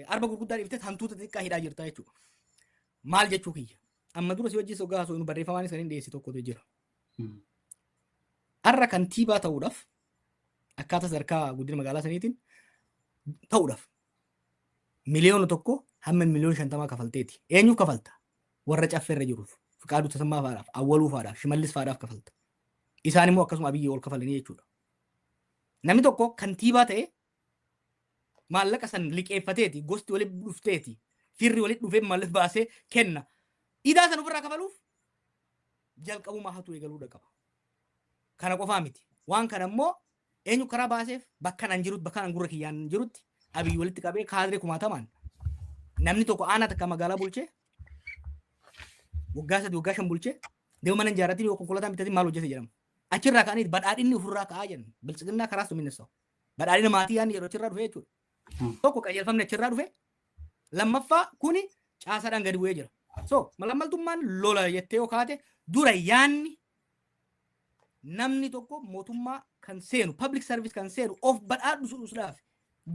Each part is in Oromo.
Arba gurguddaa dhiiftee hantuuta xixiqqaa hidhaa jirta jechuudha. Maal jechuu kiyya? Amma dura si wajjin hoggaa haasofnu barreeffamaanis kan hin dhiyeesse tokkotu jira. Har'a kantiibaa ta'uudhaaf, akkaataa sadarkaa guddina magaalaa saniitiin ta'uudhaaf, 1 miliyoona hamma miliyoona 50 kafalteeti. Eenyuuf kafalta? Warra caffeerra jiruuf. Fiqaaduu Tasammaa fa'aadhaaf, Awwaluu fa'aadhaaf, Shimallis fa'aadhaaf kafalta. Isaan immoo akkasuma Abiyyi ol kafalanii jechuudha. Namni tokko kantiibaa ta'e maallaqa san liqeeffateeti, gosti walitti dhufteeti, firri walitti dhufee maallaqa baasee kenna. Idaa san ofirraa kafaluuf jalqabumaa hatuu eegaluudha qaba. Kana qofaa miti. Waan kana immoo eenyu karaa baaseef? Bakka an jirutti, bakka an gurra kiyyaan jirutti, Abiyyi walitti qabee kaadree kumaatamaan namni tokko aanaa takka magaalaa bulchee waggaa 3, waggaa 5 bulchee deema mana ijaarratiin yoo konkolaataa bitatiin maal hojjete jedhama. Achirraa ka'anii badhaadhinni ofirraa ka'aa jedhan. Biltsiginnaa karaas tuminessaa'u. Badhaadhina maatii yaadni yeroo achirraa dhufe jechuudha. Tokko, qajeelfamni achirraa dhufe. Lammaffaa, kuni caasaadhaan gadi bu'ee jira. So malaammaltummaan lola jettee yoo kaate, dura yaanni namni tokko mootummaa kan seenu, public service kan seenu of badhaadhuudhaaf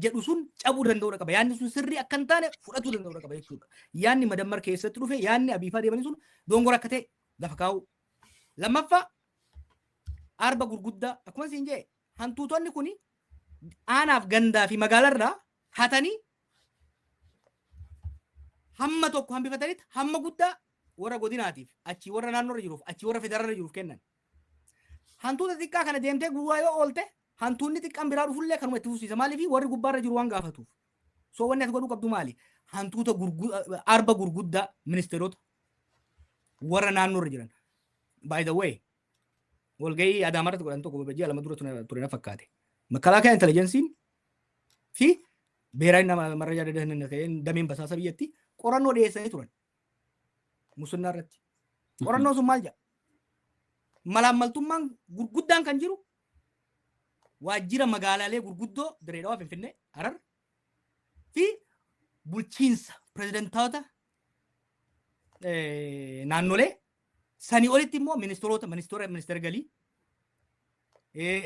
jedhu sun cabuu danda'uu qaba. Yaanni sun sirrii akka hin taane fudhatuu danda'uu qaba jechuudha. Yaanni madammar keessatti dhufe, yaanni abiifaa deemanii sun dongora akka ta'e lafa kaa'u. Lammaffaa, arba gurguddaa akkuma siin jedhe hantuutonni kuni aanaaf gandaa fi magaalarraa hatanii hamma tokko hambifatanitti hamma guddaa warra godinaatiif, achii warra naannoorra jiruuf, achii warra federaalirra jiruuf kennan. Hantuuta xiqqaa kana deemtee guuraa yoo oolte, hantuunni xiqqaan biraa dhufullee kanuma itti fufsiisa. Maaliif? Warri gubbaarra jiru waan gaafatuuf. So wanni ati godhuu qabdu maali? Hantuuta arba gurguddaa, ministeerota warra naannoorra jiran. By the way, walgahii Adaamarratti godhan tokko ji'a 2 dura ture na fakkaate. Makalaakaa intelligenceiin fi ብሔራዊ መረጃ ደህንነት dameen basaasa biyyattii qorannoo dhiyeessanii turan. Muslinnaa irratti. Qorannoon sun maal jedha? Malaammaltummaan gurguddaan kan jiru waajjira magaalaalee gurguddoo Direedawaa, Finfinnee, Harar fi bulchiinsa pirezidantoota naannolee, sanii olitti immoo ministeerota, ministeera galii,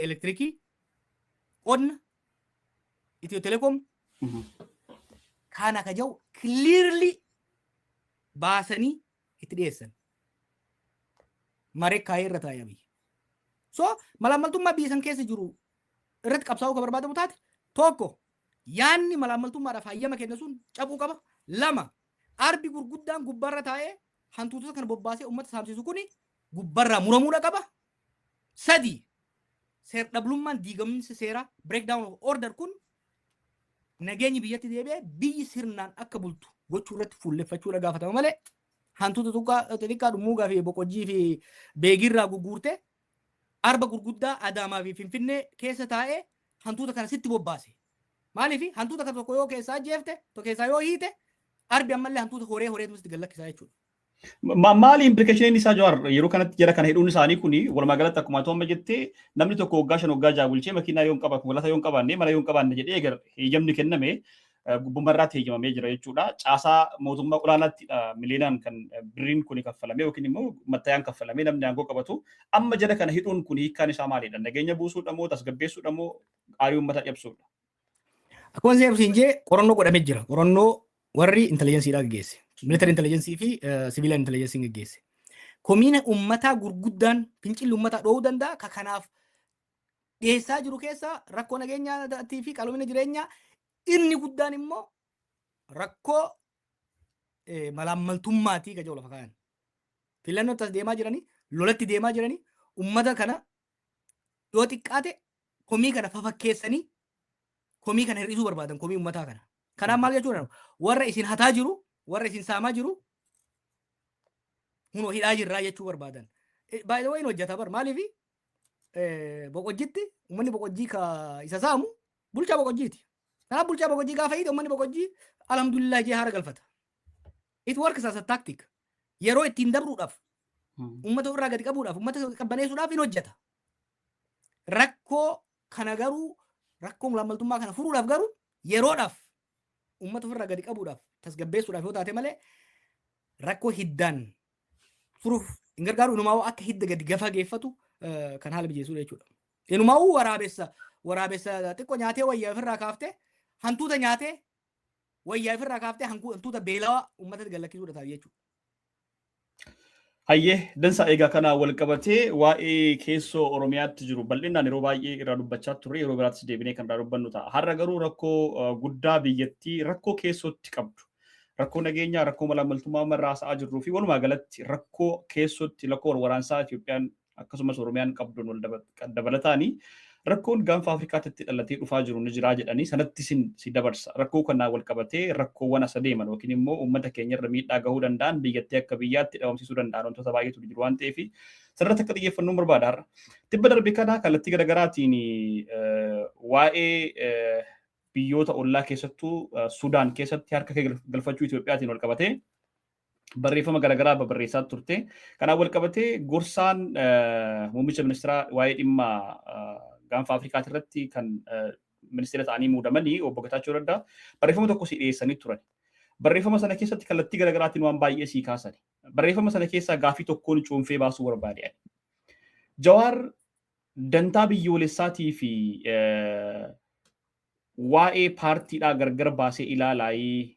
elektirikii, qonna, Itiyoo Telekoom kana ka jiru clearly baasanii itti dhiyeessan. Maree kaayee irra taa'ee Abiyyi. So malaammaltummaa biyya san keessa jiru irratti qabsaa'uu kan barbaadamu taate, tokko, yaanni malaammaltummaadhaaf hayyama kenna sun cabuu qaba. Lama, arbi gurguddaan gubbaarra taa'ee hantuutota kana bobbaasee uummata saamsisu kuni gubbarraa muramuudha qaba. Sadi, seer-dhablummaan, diigamsi seeraa, breakdown of order kun nageenyi biyyatti deebi'ee biyyi sirnaan akka bultu gochuu irratti fuulleffachuudha gaafatama malee, hantuuta xixiqqaa Dhummuugaa fi Boqojjii fi Beegirraa gugguurte arba gurguddaa Adaamaa fi Finfinnee keessa taa'ee hantuuta kana sitti bobbaase. Maaliif? Hantuuta kana tokko yoo keessaa ajjeefte, tokko keessaa yoo hiite, arbi ammallee hantuuta horee horeetu sitti gad lakkisaa jechuudha. Maali implicationiin isaa, Jawaar, yeroo kanatti jara kana hidhuun isaanii kuni? Walumaa galatti akkuma ati amma jettee, namni tokko waggaa 5, waggaa 6 bulchee makiinaa yoo hin qaba, konkolaataa yoo hin qabaanne, mana yoo hin qabaanne jedhee egaa heeyyamni kenname gubbummarraatti heeyyamamee jira jechuudha. Caasaa mootummaa olaanaatti miliyoonaan kan birriin kuni kaffalamee yookiin immoo mattayaan kaffalamee namni aangoo qabatu. Amma jara kana hidhuun kun hiikkaan isaa maalidha? Nageenya buusuudha moo tasgabbeessuudha moo aarii uummataa cabsuudha? Akkuma isin jee, qorannoo godhamee jira. Qorannoo warri intelligenceiidhaa gaggeesse. Military intelligence fi civilian intelligence gaggeesse. Komiina uummataa gurguddaan fincilli uummataa dhoowuu danda'a. Ka kanaaf dhiyeessaa jiru keessaa rakkoo nageenyaatii fi qaaloomina jireenyaa, inni guddaan immoo rakkoo malaammaltummaatii ka jedhu lafa kaayan. Filannootti as deemaa jiranii, lolatti deemaa jiranii, uummata kana yoo xiqqaate komii kana fafakkeessanii komii kana hir'isuu barbaadan, komii uummataa kana. Kanaaf maal jechuudha? Warra isin hataa jiru, warra isin saamaa jiru hunoo hidhaa jirraa jechuu barbaadan. Baay'ee wayin hojjeta bar. Maaliif? Boqojjitti uummanni Boqojjii ka isa saamu bulchaa Boqojjiiti. Kanaaf bulchaa Boqojjii gaafa hiite, uummanni Boqojjii alhamdulillah jee haara galfata. It works as a tactic. Yeroo ittiin dabruudhaaf, uummata ofirraa gadi qabuudhaaf, uummata qabbaneessuudhaaf hin hojjeta. Rakkoo kana garuu, rakkoo malaammaltummaa kana furuudhaaf garuu, yeroodhaaf uummata ofirraa gadi qabuudhaaf, tasgabbeessuudhaaf yoo taate malee, rakkoo hiddaan furuuf hin gargaaru. Inumaa'uu akka hidda gadi gafa geeffatu kan haala mijeessuudha jechuudha. Inumaa'uu waraabessa xiqqoo nyaatee wayyaa ofirraa kaaftee hantuuta nyaatee Wayyaa ifirraa kaaftee hantuuta beelawaa uummatatti gallakkisuudha ta'a jechuudha. Hayyee, dansa. Egaa kana wal qabatee waa'ee keessoo Oromiyaatti jiru bal'inaan yeroo baay'ee irraa dubbachaa turre, yeroo biraattis deebinee kan irraa dubbannu ta'a. Har'a garuu rakkoo guddaa biyyattii rakkoo keessootti qabdu. Rakkoo nageenyaa, rakkoo malaamaltummaa amma irraa haasa'aa jirruu fi walumaa galatti rakkoo keessootti, rakkoo wal waraansaa Itoophiyaan akkasumas Oromiyaan qabduun wal dabalataanii rakkoon gaanfa Afrikaatti dhalatee dhufaa jiru ni jiraa jedhanii sanatti si dabarsa. Rakkoo kanaan wal qabatee rakkoowwan as adeeman yookiin immoo uummata keenyarra miidhaa gahuu danda'an, biyyattii akka biyyaatti dhabamsiisuu danda'an wantoota baay'eetu jiru waan ta'eef sanarratti akka xiyyeeffannuun barbaada har'a. Tibba darbe kana kallattii garaagaraatiin waa'ee biyyoota ollaa, keessattuu Sudaan keessatti harka galfachuu Itoophiyaatiin wal qabatee barreeffama garaagaraa barreessaa turte. Kanaan wal qabatee gorsaan muummicha ministeeraa waa'ee dhimma gaanfa Afrikaati irratti kan ministeera ta'anii muudamanii obbo Getaachoo Raddaa barreeffama tokko si dhiyeessanii turan. Barreeffama sana keessatti kallattii garaagaraatiin waan baay'ee sii kaasan. Barreeffama sana keessaa gaafii tokkoon cuunfee baasuu barbaade. Jawaar dantaa biyyoolessaatii fi waa'ee paartiidhaa gargar baasee ilaalaayii,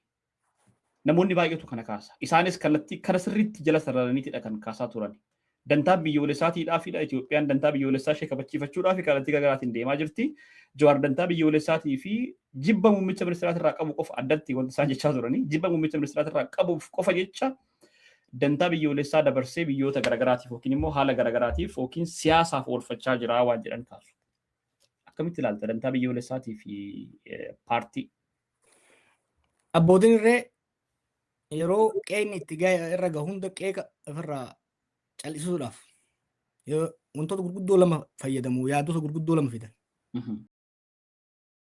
namoonni baay'eetu kana kaasa. Isaanis kallattii kana sirriitti jala sararaniitidha kan kaasaa turan. Dantaa biyyoolessaatiidhaafidha. Itoophiyaan dantaa biyyoolessaa ishee kabachiifachuudhaaf kallattii garaagaraatiin deemaa jirti. Jawaar dantaa biyyoolessaatii fi jibba muummicha ministeeraatirraa qabu qofa, addatti wanti isaan jechaa turanii, jibba muummicha ministeeraatirraa qabuuf qofa jecha dantaa biyyoolessaa dabarsee biyyoota garaagaraatiif yookiin immoo haala garaagaraatiif yookiin siyaasaaf oolfachaa jira waan jedhan kaasu. Akkamitti ilaalta dantaa biyyoolessaatii fi paartii? Abbootiin irree yeroo qeeqni itti irra gahu hunda qeeqa ofirraa cal'isuudhaaf wantoota gurguddoo lama fayyadamu, yaadota gurguddoo lama fidan.